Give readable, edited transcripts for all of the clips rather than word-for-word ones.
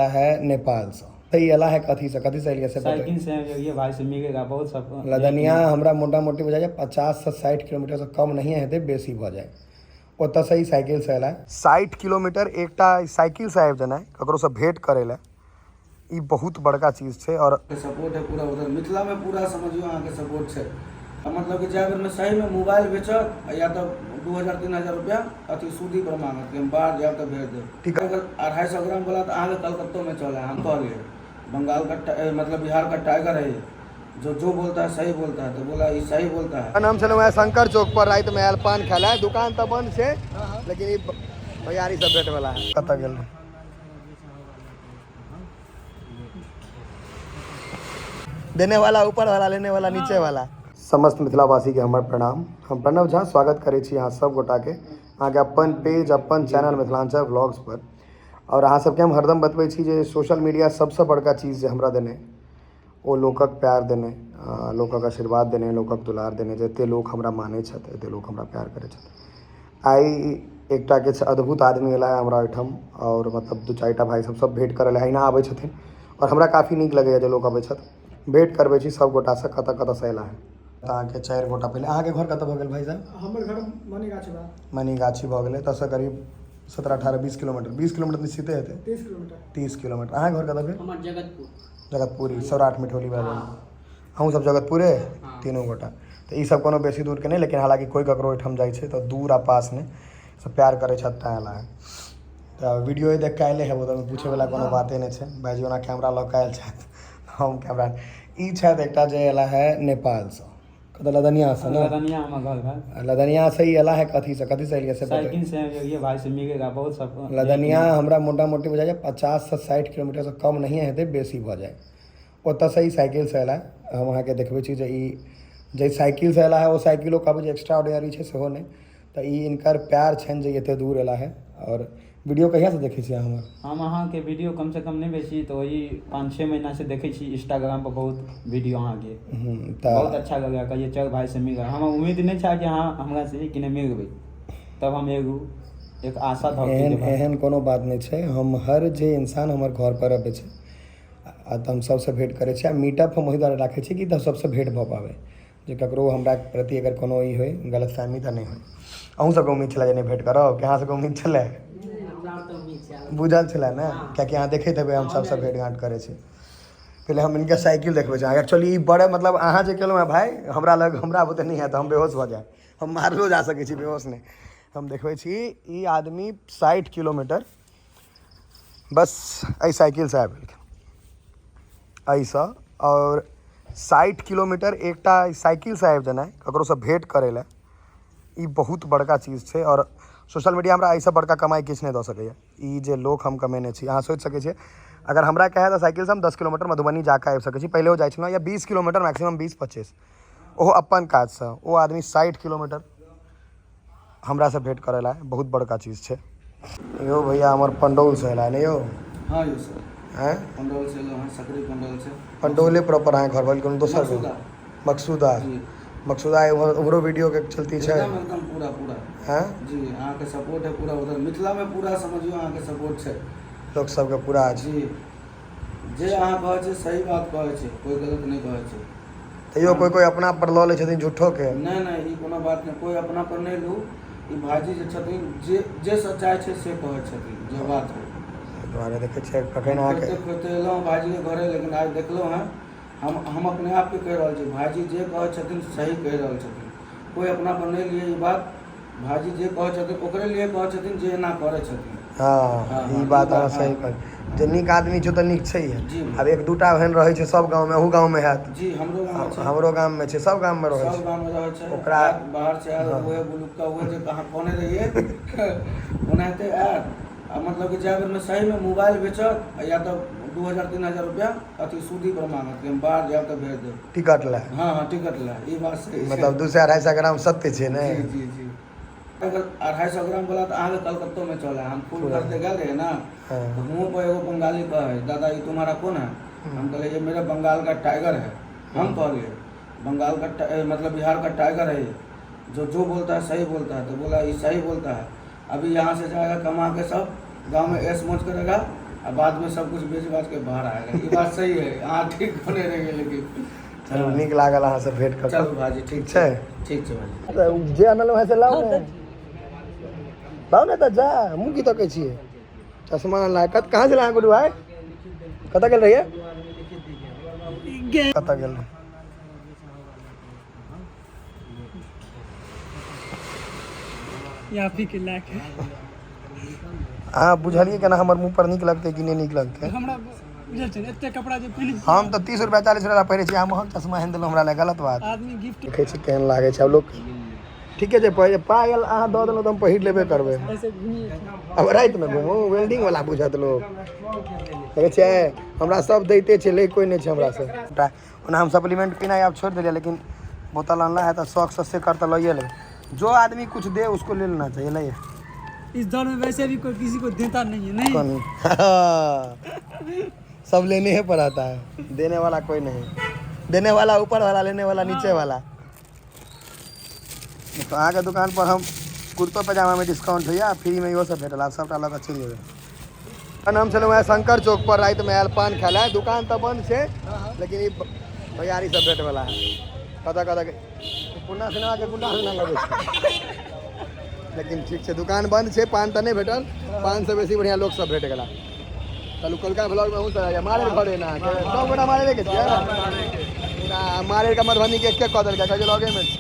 है नेपालसँ तऽ ई एला है कथीसँ कथीसँ एलियै से साइकिल से ये भाई से मिलेगा बहुत सब। लदनिया हमरा मोटा मोटी बुझाइए 50 से 60 किलोमीटरसँ कम नहिए हेतै, बेसी भऽ जाए। ओतऽसँ ई साइकिलसँ एला। 60 किलोमीटर एकटा साइकिलसँ आबि जेनाइ ककरोसँ भेँट करै लए, ई बहुत बड़का चीज छै। आओर सपोर्ट है पूरा उधर मिथिला में, पूरा समझियो अहाँके सपोर्ट छै। आ मतलब कि जाय बेरमे सहीमे मोबाइल बेचत या तऽ 2000 3000 रुपया अथी सूदी पर मांगत कि हम बाहर जायब तऽ भेज देब। ठीक। अगर 250 ग्राम वाला तऽ अहाँके कलकत्तोमे चलै। हम कहलिए बंगाल का मतलब बिहार का टाइगर है ये, जो जो बोलता है सही बोलता है। तो बोला ये सही बोलता है। हम छलहुँ हेँ शंकर चौक पर, रातिमे आयल पान खाय लए। दुकान तऽ बंद छै, लेकिन ई भैयारी सब भेट वाला है। कतऽ गेल? देने वाला ऊपर वाला, लेने वाला नीचे वाला। समस्त मिथिलावासीके हमर प्रणाम। हम प्रणव झा स्वागत करै छी अहाँ सब गोटाके अहाँके अपन पेज, अपन चैनल मिथिलाञ्चल व्लॉग्स पर। आओर अहाँ सबके हम हरदम बतबै छी जे सोशल मीडिया सबसँ बड़का चीज जे हमरा देने, ओ लोकक प्यार देने, लोकक आशीर्वाद देने, लोकक दुलार देने। जतेक लोक हमरा मानै छथि, एतेक लोक हमरा प्यार करै छथि। आइ एकटा किछु अद्भुत आदमी एला हमरा ओहिठाम आओर मतलब दू चारिटा भाइ सब सब भेँट करै लए अहिना आबै छथिन आओर हमरा काफी नीक लगैए जे लोक अबै छथि। भेँट करबै छी सब गोटासँ, कतऽ कतऽसँ एला हँ। तऽ अहाँके चारि गोटा पहिले। अहाँके घर कतऽ भऽ गेल भाइ साहब? हमर घर मनीगाछी बा। मनीगाछी भऽ गेलै। एतऽसँ करीब 17, 18, 20 किलोमीटर, 20 किलोमीटर निश्चिते हेतै। 30 किलोमीटर। 30 किलोमीटर। अहाँके घर कतऽ भेल? हमर जगतपुर। जगतपुरी, सौराठ मिठौली भऽ गेल। अहूँ सब जगतपुरे तीनू गोटा। तऽ ई सब कोनो बेसी दूरके नहि, लेकिन हालाँकि कोइ ककरो ओहिठाम जाइ छै तऽ दूर आ पास नहि, सब प्यार करै छथि तैं एला। तऽ वीडियो देख कऽ आयले हेबो तऽ पूछैवला कोनो बाते नहि छै। भाइजी ओना कैमरा लऽ कऽ आयल छथि, हम कैमरा। ई छथि एकटा जे एला है नेपालसँ। कतऽ? लदनियासँ ने? लदनिया हमर घर भेल। लदनियासँ ई एला है कथीसँ कथीसँ एलियै से बताउ। साइकिल से ये भाई से मिलेगा बहुत सब। लदनिया हमरा मोटा मोटी बुझाइए 50 से 60 किलोमीटरसँ कम नहिए हेतै, बेसी भऽ जाए। ओतऽसँ ई साइकिलसँ एला। हम अहाँके देखबै छी जे ई जाहि साइकिलसँ एला है, ओ साइकिलो कहबै जे एक्स्ट्रा ऑर्डिनरी छै सेहो नहि। तऽ ई हिनकर प्यार छनि जे एते दूर एला है। आओर वीडियो कहियासँ देखै छी अहाँ हमर? हम अहाँके वीडियो कम से कम नहि बेसी तऽ वही 5-6 महीना से देखै छी इंस्टाग्राम पर बहुत वीडियो अहाँके। तऽ बहुत अच्छा लगैया। कहिए चल भाई से मिल। हमरा उम्मीद नहि छल कि अहाँ हमरा से कि नहि मिलबै, तब हम एगो एक आशा धऽ के एहन जे भाई एहन कोनो बात नहि छै। हम हर जे इंसान हमर घर पर अबै छै आ तऽ हम सबसँ भेँट करै छी। आ मीटअप हम ओहि दुआरे राखै छी कि तऽ सबसँ भेँट भऽ पाबै, जे ककरो हमरा प्रति अगर कोनो ई होइ गलतफहमी तऽ नहि होइ। अहूँ सबके उम्मीद छलै जे नहि भेँट करब, कि अहाँ सबके उम्मीद छलै? बुझल छलै ने, कियाकि अहाँ देखैत हेबै हम सबसँ भेँट घाँट करै छी। पहिले हम हिनकर साइकिल देखबै छी। एक्चुअली ई बड़े मतलब अहाँ जे केलहुँ हेँ भाय हमरा लग, हमरा बुते नहि हैत, हम बेहोश भऽ जायब, हम मारलो जा सकै छी, बेहोश नहि। हम देखबै छी, ई आदमी 60 किलोमीटर बस एहि साइकिलसँ आबि गेलखिन एहिसँ। आओर 60 किलोमीटर एकटा साइकिलसँ आबि जेनाइ ककरोसँ भेँट करै लए, ई बहुत बड़का चीज छै। आओर सोशल मीडिया हमरा एहिसँ बड़का कमाइ किछु नहि दऽ सकैए, ई जे लोक हम कमेने छी। अहाँ सोचि सकै छियै, अगर हमरा कहए तऽ साइकिलसँ हम 10 किलोमीटर मधुबनी जा कऽ आबि सकै छी। पहिलेओ जाइ छलहुँ, या 20 किलोमीटर मैक्सिमम, 20, 25, ओहो अपन काजसँ। ओ आदमी 60 किलोमीटर हमरासँ भेँट करै लए, बहुत बड़का चीज छै। यौ भैया, हमर पंडौलसँ एला ने यौ? हाँ यौ सर। आँय? पंडौल से एलहुँ हँ, सकरी पंडौल से। पंडौले प्रॉपर अहाँके घर भेल, कोनो दोसर गाँव? मकसूदा। मकसूदा। जी। मकसूदा उम्हर उम्हरो वीडियोके चलती छै? एकदम एकदम, पूरा पूरा। आँय? जी, अहाँके सपोर्ट है पूरा उधर मिथिला में, पूरा समझियो अहाँके सपोर्ट छै। लोक सबके पूरा अछि। जी, जे अहाँ कहै छी सही बात कहै छी, कोइ गलत नहि कहै छै। तैयो कोइ कोइ अपना पर लऽ लै छथिन झूठोके। नहि नहि, ई कोनो बात नहि, कोइ अपना पर नहि लू। ई भाईजी जे छथिन, जे जे सच्चाइ छै से कहै छथिन, जे बात है। एहि दुआरे देखै छियै कखन अहाँके खोजते खोजते एलहुँ भाईजीके घरे, लेकिन आइ देखलहुँ हँ। हम अपने आपके कहि रहल छी, भाईजी जे कहै छथिन सही कहि रहल छथिन। कोइ अपना पर नहि लिए ई बात। भाईजी जे कहै छथिन ओकरे लिए कहै छथिन जे एना करै छथिन। हँ, ई बात अहाँ सही कहलियै, जे नीक आदमी छै तऽ नीक छैहे। जी। आब एक दूटा एहन रहै छै सब गाँवमे, अहूँ गाँवमे हैत। जी, हमरो गाँवमे छै। हमरो गाममे छै, सब गाममे रहै सब छै। गाँवमे रहै छै। ओकरा आयत बाहर से आयत, उहे बुलुक्का, उहे जे अहाँ कहने रहियै ओनाहिते आयत। आ मतलब कि जाय बेरमे सहीमे मोबाइल बेचत या तऽ 2000 3000 रुपया अथी सूदी पर मांगत कि हम बाहर जायब तऽ भेज देब। टिकट लए। हँ हँ, टिकट लए, ई बात सही छै। मतलब 200 250 ग्राम सत्य छै ने? जी जी जी। अगर 250 ग्राम वाला तऽ अहाँके कलकत्तो में चले। हम फूल खरीदे गेल रहियै ना, तऽ हुओं पर एगो बंगाली कहै, दादा ये तुम्हारा कौन है? हम कहलिए ये मेरा बंगाल का टाइगर है। हम कहलिए बंगाल का मतलब बिहार का टाइगर है ये, जो जो बोलता है सही बोलता है। तो बोला ये सही बोलता है। अभी यहाँ से जाएगा, कमा के सब गाँव में ऐश मौज करेगा। आ बाद में सब कुछ बेच बाच के बाहर आएगा। ये बात सही है, अहाँ ठीक होने रहिए लेकिन। चलू, नीक लागल अहाँसँ भेंट कऽ कऽ। चलू भाजी, ठीक छै। ठीक छै भाजी। तऽ ओ जे अनलहुँ हेँ से लाउ ने, लाउ ने तऽ जा मुँह की तकै छियै? चश्मा अनला। कत कहाँ से लाए गुडू भाई? कतऽ गेल रहियै? कतऽ गेल रहियै? या के लायक है। अहाँ बुझलियै केना हमर मुँह पर नीक लगतै कि नहि नीक लगतै? हमरा बुझल छै ने, एते कपड़ा जे पहिन। हम तऽ 30 रुपया 40 रुपया पहिरै छी, अहाँ महग चश्मा एहन देलहुँ हमरा लए, गलत बात। आदमी गिफ्ट देखै छी केहन लागै छै आब लोक। ठीके छै, पहिर पायल अहाँ दऽ देलहुँ तऽ हम पहिर लेबे करबै। ऐसे घूमिए। अब रातिमे घुमू, वेल्डिंग वाला बुझत लोक। देखै छियै, हमरा सब दैते छै, लै कोइ नहि छै हमरासँ। ओना हम सप्लीमेंट पीनाइ आब छोड़ि देलियै, लेकिन बोतल अनला है तऽ शौक से कर तऽ लइए लेबै। जो आदमी कुछ दे उसको ले लेना चाहिए, लइए। इस दौर में वैसे भी कोई किसी को देता नहीं है, नहीं। कौन सब लेने ही पर आता है, देने वाला कोई नहीं। देने वाला ऊपर वाला, लेने वाला नीचे वाला। तो अहाँके दुकान पर हम कुर्तो पैजामामे डिस्काउंट होइया, फ्रीमे इहो सब भेटल। आब सबटा लऽ कऽ चलि जेबै। तहन हम छलहुँ हेँ शंकर चौक पर, रातिमे आयल पान खाय लए। दुकान तऽ बंद छै, लेकिन ई भैयारी सब भेटवला है। कतऽ कतऽ के पुन्ना सिनेमाके गुंडा सिनेमा लगै छै, लेकिन ठीक छै। दुकान बंद छै, पान तऽ नहि भेटल, पान से बेसी बढ़िआँ लोक सब भेट गेला। चलू, कलका ब्लॉगमे अहूँ सब मारे घरे ने अहाँके सब गोटा मारे के छियै ना? मारे के मधुबनी के एक कऽ देलकै, कहै छै लगेमे छै,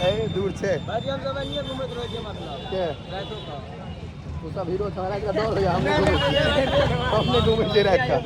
ए दूर छै। के ओ सब हीरो छै, राति कऽ डर होइया। हम नहि घुमै छियै, हम नहि घुमै छियै राति कऽ।